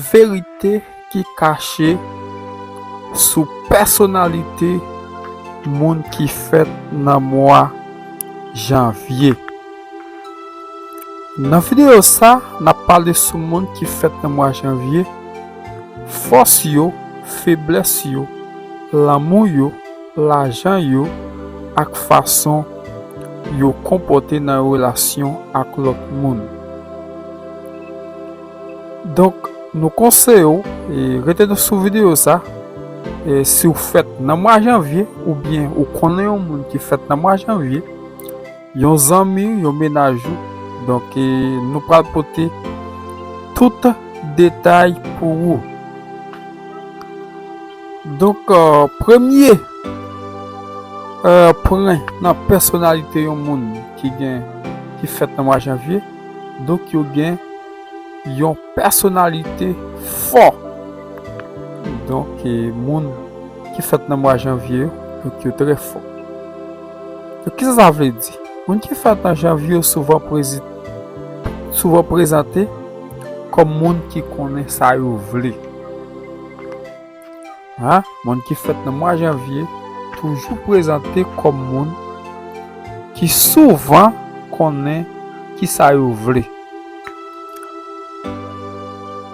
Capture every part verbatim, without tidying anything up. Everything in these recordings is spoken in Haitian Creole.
Verite ki kache sou pèsonalite moun ki fèt nan mwa janvye. Nan videyo sa, n ap pale sou moun ki fèt nan mwa janvye, fòs yo, feblès yo, lanmou yo, lajan yo, ak fason yo konpòte nan relasyon ak lòt moun. Donk, nou konseye w, e, rete sou videyo sa. E, si w fèt nan mwa janvye, oubyen ou konnen yon moun ki fèt nan mwa janvye, yon zanmi, yon mennaj ou, donk, e, nou pral pote tout detay pou ou. Donk, e, premye, e, pwen nan pèsonalite yon moun ki gen, ki fèt nan mwa janvye, donk, yo gen yon pèsonalite fò. Donk, e, moun ki fèt nan mwa janvye yo, donk, yo trè fò. Donk, kisa sa vle di? Moun ki fèt nan janvye yo souvan prezi-, souvan prezante kòm moun ki konnen sa yo vle. Ha? Moun ki fèt nan mwa janvye toujou prezante kòm moun ki souvan konnen kisa yo vle.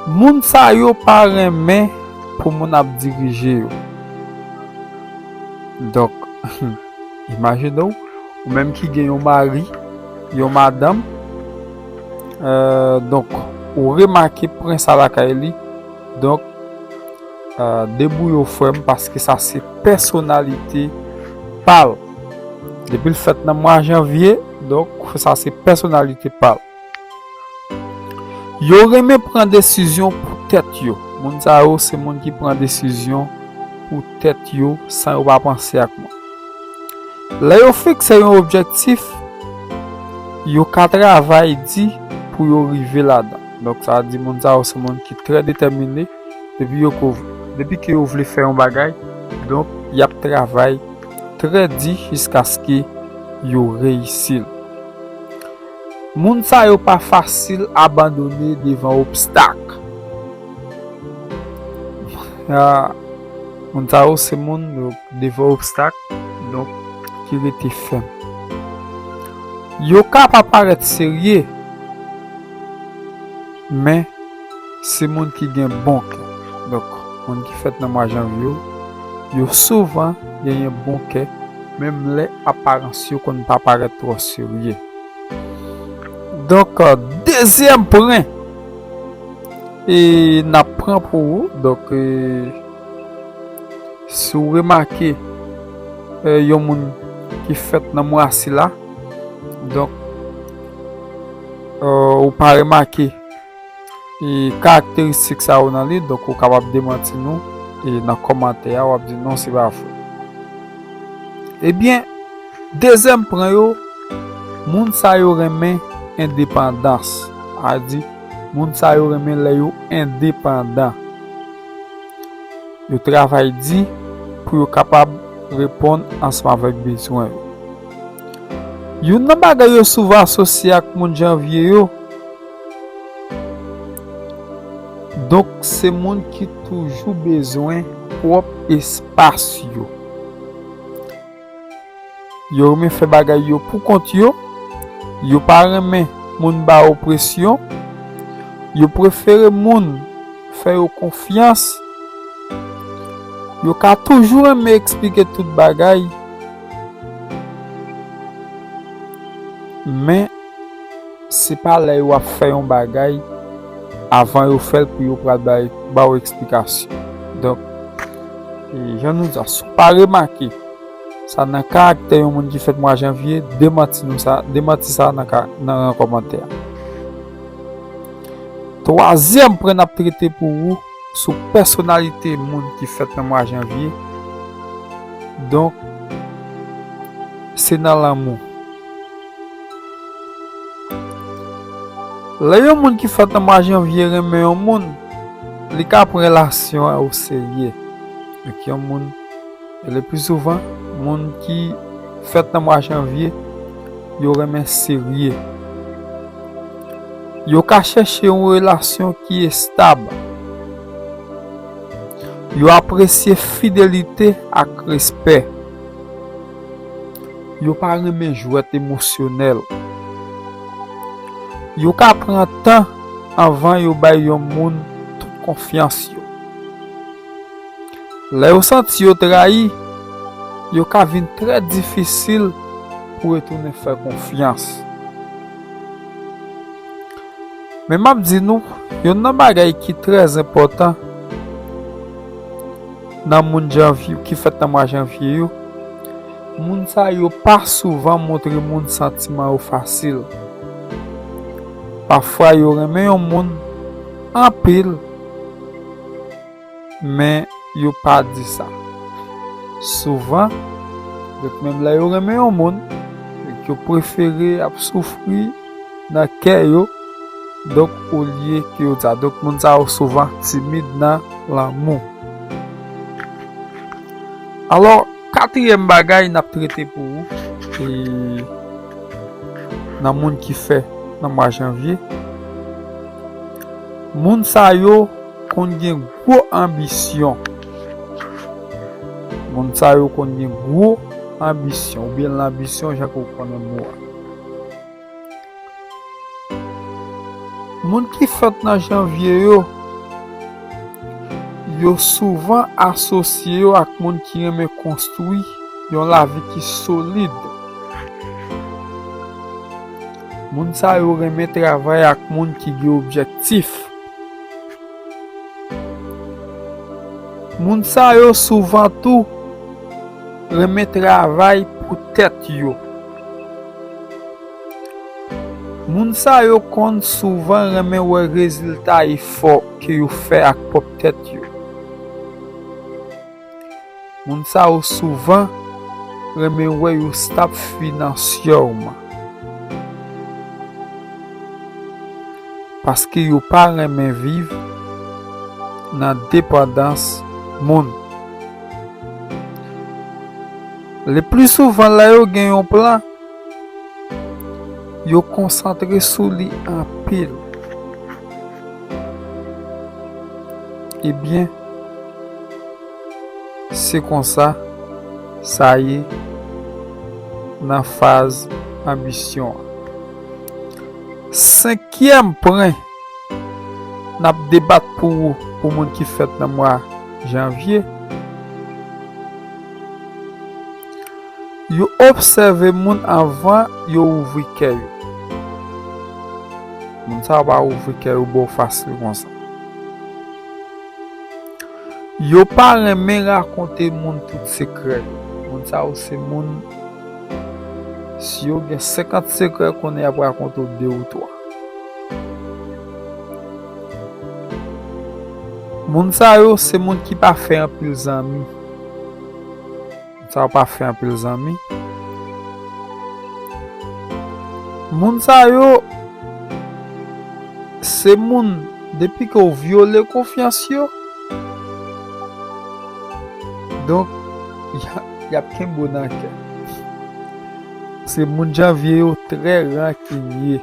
Moun sa yo pa renmen pou moun ap dirije yo. Donk, imajine w, ou menm ki gen yon mari, yon madanm, e, donk, ou remake pwen sa lakay li, donk, e, debouye w, frè m, paske sa se pèsonalite pa l. Depi l fèt nan mwa janvye, donk, sa se pèsonalite pa l. Yo renmen pran desizyon pou tèt yo. Moun sa yo se moun ki pran desizyon pou tèt yo san yo pa panse ak moun. Lè yo fikse yon objektif, yo ka travay di pou yo rive ladan. Donk, sa di moun sa yo se moun ki trè detèmine. Depi yo ko-, depi ke yo vle fè yon bagay, donk, y ap travay trè di jiskaske yo reyisi l. Moun sa yo pa fasil abandone devan obstak. Ah, moun sa yo se moun yo devan obstak, donk, ki rete fèm. Yo ka pa parèt serye, men se moun ki gen bon kè. Donk, moun ki fèt nan mwa janvye yo, yo souvan genyen bon kè, menm lè aparans yo konn pa parèt twò serye. Donk, dezyèm pwen, e, n ap pran pou ou. Donk, e, si w remake, e, yon moun ki fèt nan mwa sila, donk, e, ou pa remake, e, karakteristik sa yo nan li, donk ou kapab demanti nou, e, nan kòmantè a, w ap di non, se pa vre. Ebyen, dezyèm pwen yo, moun sa yo renmen endepandans. A di, moun sa yo renmen lè yo endepandan. Yo travay di pou yo kapab reponn ansanm avèk bezwen yo. Youn nan bagay yo souvan asosye ak moun janvye yo, donk, se moun ki toujou bezwen pwòp espas yo. Yo renmen fè bagay yo pou kont yo. Yo pa renmen moun ba yo presyon. Yo prefere moun fè yo konfyans. Yo ka toujou renmen eksplike tout bagay. Men, se pa lè yo ap fè yon bagay, avan yo fè l pou yo pral bay, ba w eksplikasyon. Donk, e, jan nou di a, si w pa remake sa nan karaktè yon moun ki fèt mwa janvye, demanti nou sa, demanti sa nan ka, nan, nan kòmantè a. Twazyèm pwen n ap trete pou ou sou pèsonalite moun ki fèt nan mwa janvye. Donk, se nan lanmou. Lè yon moun ki fèt nan mwa janvye renmen yon moun, li ka pran relasyon an oserye. Donk, yon moun, e le pli souvan, moun ki fèt nan mwa janvye, yo renmen serye. Yo ka chèche yon relasyon ki estab. Yo apresye fidelite ak respè. Yo pa renmen jwèt emosyonèl. Yo ka pran tan anvan yo bay yon moun tout konfyans yo. Lè yo santi yo trayi, yo ka vin trè difisil pou retounen fè konfyans. Men m ap di nou, youn nan bagay ki trè enpòtan nan moun janvye, ki fèt nan mwa janvye yo, moun sa yo pa souvan montre moun santiman yo fasil. Pafwa yo renmen yon moun anpil, men yo pa di sa. Souvan, donk menm lè yo renmen yon moun, donk yo prefere ap soufri nan kè yo, donk olye ke yo di sa. Donk moun sa yo souvan timid nan lanmou. Alò, katriyèm bagay n ap trete pou ou, e nan moun ki fèt nan mwa janvye, moun sa yo konn gen gwo anbisyon. Moun sa yo konn gen gwo anbisyon, oubyen lanbisyon, jan ke w konnen mo a. Moun ki fèt nan janvye yo, yo souvan asosye yo ak moun ki renmen konstwi yon lavi ki solid. Moun sa yo renmen travay ak moun ki gen objektif. Moun sa yo souvan tou renmen travay pou tèt yo. Moun sa yo konn souvan renmen wè rezilta efò ke yo fè ak pwòp tèt yo. Moun sa yo souvan renmen wè yo stab finansyèman, paske yo pa renmen viv nan depandans moun. Le pli souvan, lè yo gen yon plan, yo konsantre sou li anpil. Ebyen, se konsa sa ye nan faz anbisyon an. Senkyèm pwen n ap debat pou ou, pou moun ki fèt nan mwa janvye, yo obsève moun anvan yo ouvri kè yo. Moun sa yo pa ouvri kè yo ba w fasil konsa. Yo pa renmen rakonte moun tout sekrè yo. Moun sa yo se moun, si yo gen senkant sekrè, konnen y ap rakonte w de ou twa. Moun sa yo se moun ki pa fè anpil zanmi. Moun sa yo pa fè anpil zanmi. Moun sa yo se moun, depi ke w vyole konfyans yo, donk, y a, y ap kenbe w nan kè. Se moun janvye yo trè rankinye.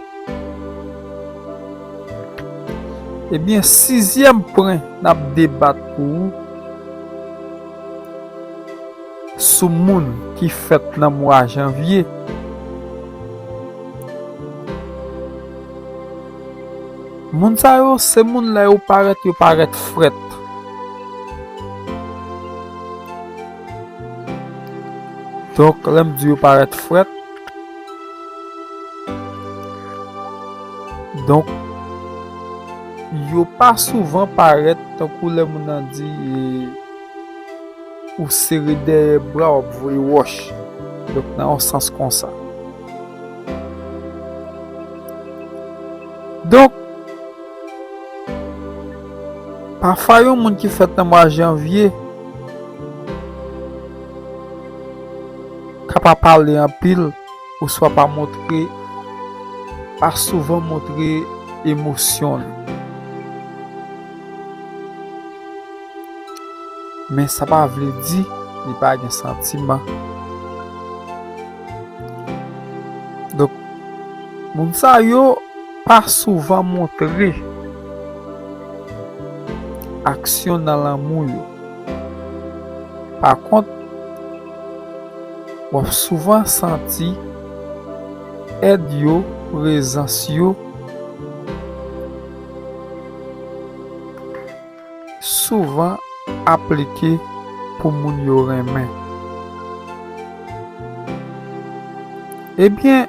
Ebyen, sizyèm pwen n ap debat pou ou sou moun ki fèt nan mwa janvye. Moun sa yo, se moun lè yo parèt, yo parèt frèt. Donk, lè m di yo parèt frèt, donk, yo pa souvan parèt tankou lè moun nan di, e, ou sere dèyè bra, w ap voye wòch. Donk, nan yon sans konsa. Donk, pafwa yon moun ki fèt nan mwa janvye ka pa pale anpil, oswa pa montre, pa souvan montre emosyon li. Men sa pa vle di li pa gen santiman. Donk, moun sa yo pa souvan montre aksyon nan lanmou yo. Pa kont, w ap souvan santi èd yo, prezans yo, souvan aplike pou moun yo renmen. Ebyen,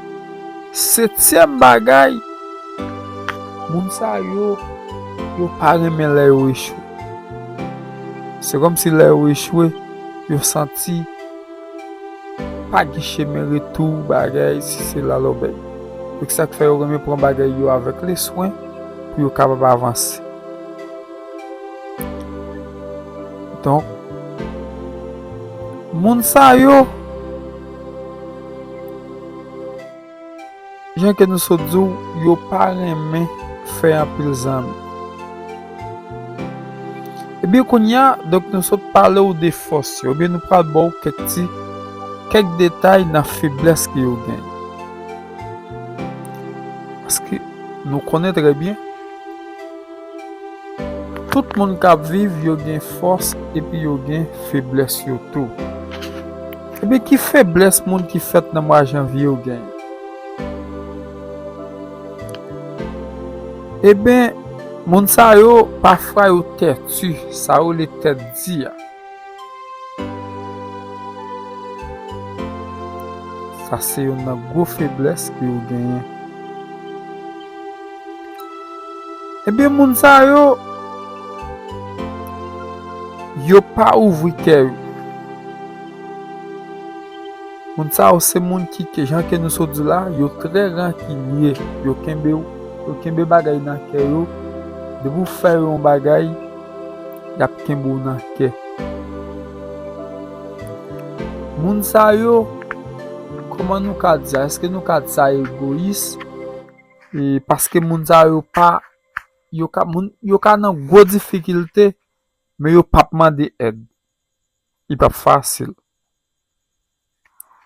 setyèm bagay, moun sa yo, yo pa renmen lè yo echwe. Se kòmsi lè yo echwe, yo santi pa gen chemen retou, bagay, si se la lòbèy. Donk, sa k fè yo renmen pran bagay yo avèk leswen pou yo kapab avanse. Donk, moun sa yo, jan ke nou sot di w, yo pa renmen fè anpil zanmi. Ebyen, kounye a, donk, nou sot pale w de fòs yo, ebyen, nou pral ba w kèk ti, kèk detay nan feblès ke yo genyen. Paske nou konnen trè byen, tout moun k ap viv, yo gen fòs epi yo gen feblès yo tou. Ebyen, ki feblès moun ki fèt nan mwa janvye yo genyen? Ebyen, moun sa yo, pafwa yo tèti, sa yo rele tèt di a. Sa se youn nan gwo feblès ke yo genyen. Ebyen, moun sa yo, yo pa ouvri kè yo. Moun sa yo se moun ki, ke jan ke nou sot di la, yo trè rankilye. Yo kenbe, yo kenbe bagay nan kè yo. Depi w fè yo yon bagay, y ap kenbe w nan kè. Moun sa yo, kòman nou ka di sa? Èske nou ka di sa egoyis? E paske moun sa yo pa, yo ka, moun, yo ka nan gwo difikilte, men yo p ap mande èd. Li p ap fasil.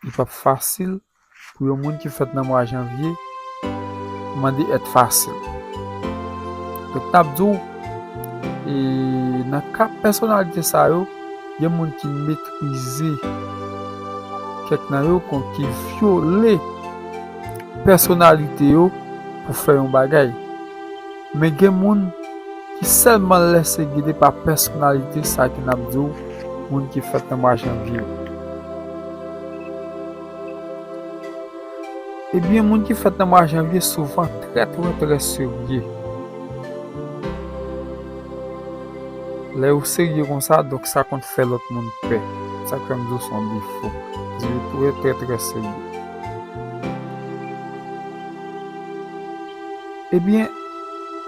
Li p ap fasil pou yon moun ki fèt nan mwa janvye mande èd fasil. Donk, n ap di w, e, nan ka pèsonalite sa yo, gen moun ki metrize kèk nan yo, kon ki vyole pèsonalite yo pou fè yon bagay. Men gen moun ki sèlman lèse gide pa pèsonalite sa ki n ap di w, moun ki fèt nan mwa janvye. Ebyen, moun ki fèt nan mwa janvye souvan trè, trè, trè serye. Lè yo serye konsa, donk sa konn fè lòt moun pè. Sa k fè m di w se yon defo. Di yo trè, trè, trè serye. Ebyen,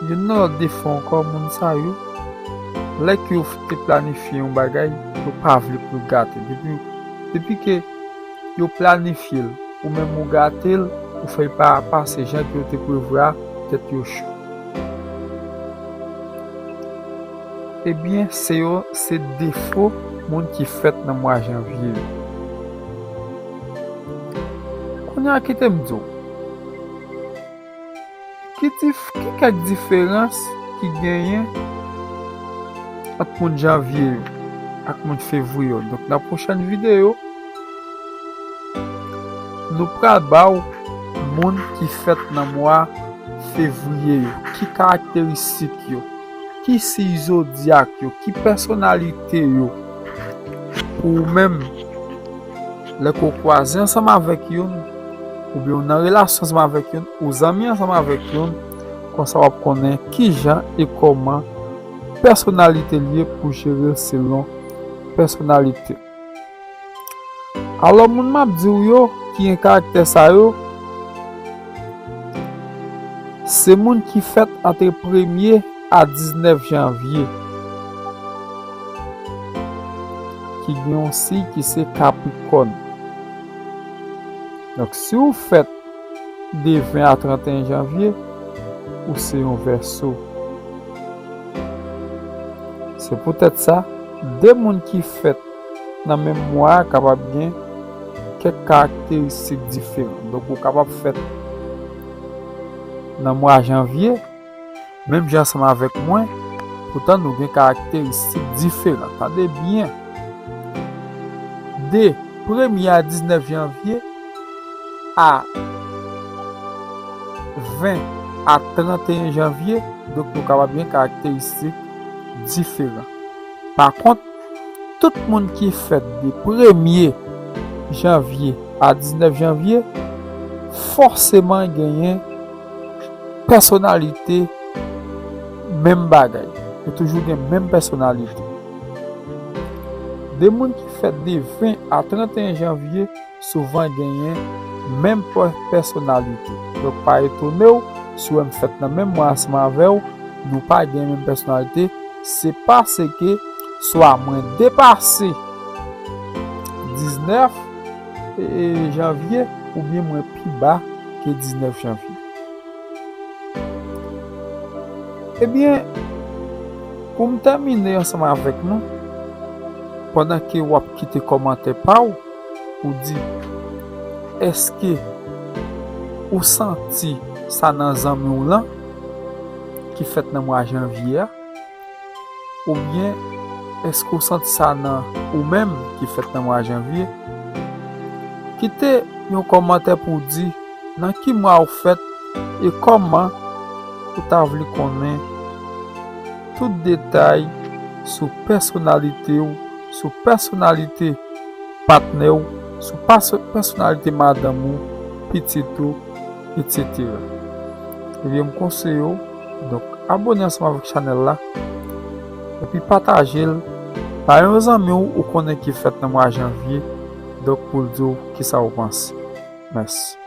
youn nan lòt defo ankò, moun sa yo, lè ke yo te planifye yon bagay, yo pa vle pou l gate. Depi, depi ke yo planifye l, ou menm ou gate l, ou fè l pa pase jan ke yo te prevwa, tèt yo cho. Ebyen, se yo, se defo moun ki fèt nan mwa janvye yo. Kounye a, kite m di w, ki dif-, ki kèk diferans ki genyen ant moun janvye yo ak moun fevriye yo? Donk, nan pwochèn videyo, nou pral ba w moun ki fèt nan mwa fevriye yo, ki karakteristik yo, ki siy zodyak yo, ki pèsonalite yo, pou ou menm, lè ke w kwaze ansanm avèk youn, oubyen w nan relasyon ansanm avèk youn, ou zanmi ansanm avèk youn, konsa w ap konnen kijan e kòman pèsonalite l ye pou jere l selon pèsonalite l. Alò, moun m ap di w yo ki gen karaktè sa yo, se moun ki fèt antre premye a diznèf janvye, ki gen yon siy ki se Kaprikòn. Donk, si w fèt de ven a trannteyen janvye, ou se yon Vèso. Se poutèt sa, de moun ki fèt nan menm mwa a kapab gen kèk karakteristik diferan. Donk, ou kapab fèt nan mwa janvye, menm jan ansanm avèk mwen, poutan nou gen karakteristik diferan. Tande byen. de premye a diznèf janvye a ven a trannteyen janvye, donk nou kapab gen karakteristik diferan. Pa kont, tout moun ki fèt de premye janvye a diznèf janvye, fòseman genyen pèsonalite menm bagay. Yo toujou gen menm pèsonalite. De moun ki fèt de ven a trannteyen janvye souvan genyen menm pè-, pèsonalite. Donk, pa etone w si w wè m fèt nan menm mwa ansanm avè w, nou pa gen menm pèsonalite. Se paske swa mwen depase diznèf, e, janvye, oubyen mwen pi ba ke diznèf janvye. Ebyen, pou m tèmine ansanm avèk nou, pandan ke w ap kite kòmantè pa w, ou di, èske ou santi sa nan zanmi w lan ki fèt nan mwa janvye a? Oubyen, èske w santi sa nan ou menm ki fèt nan mwa janvye? Kite yon kòmantè pou w di nan ki mwa w fèt e kòman ou ta vle konnen tout detay sou pèsonalite w, sou pèsonalite patnè w, sou paso-, pèsonalite madanm ou, pitit ou, etsetera. Ebyen, m konseye w, donk, abone ansanm avèk chanèl la, epi pataje l ba yon zanmi w ou konnen ki fèt nan mwa janvye, donk, pou l di w kisa w panse. Mèsi.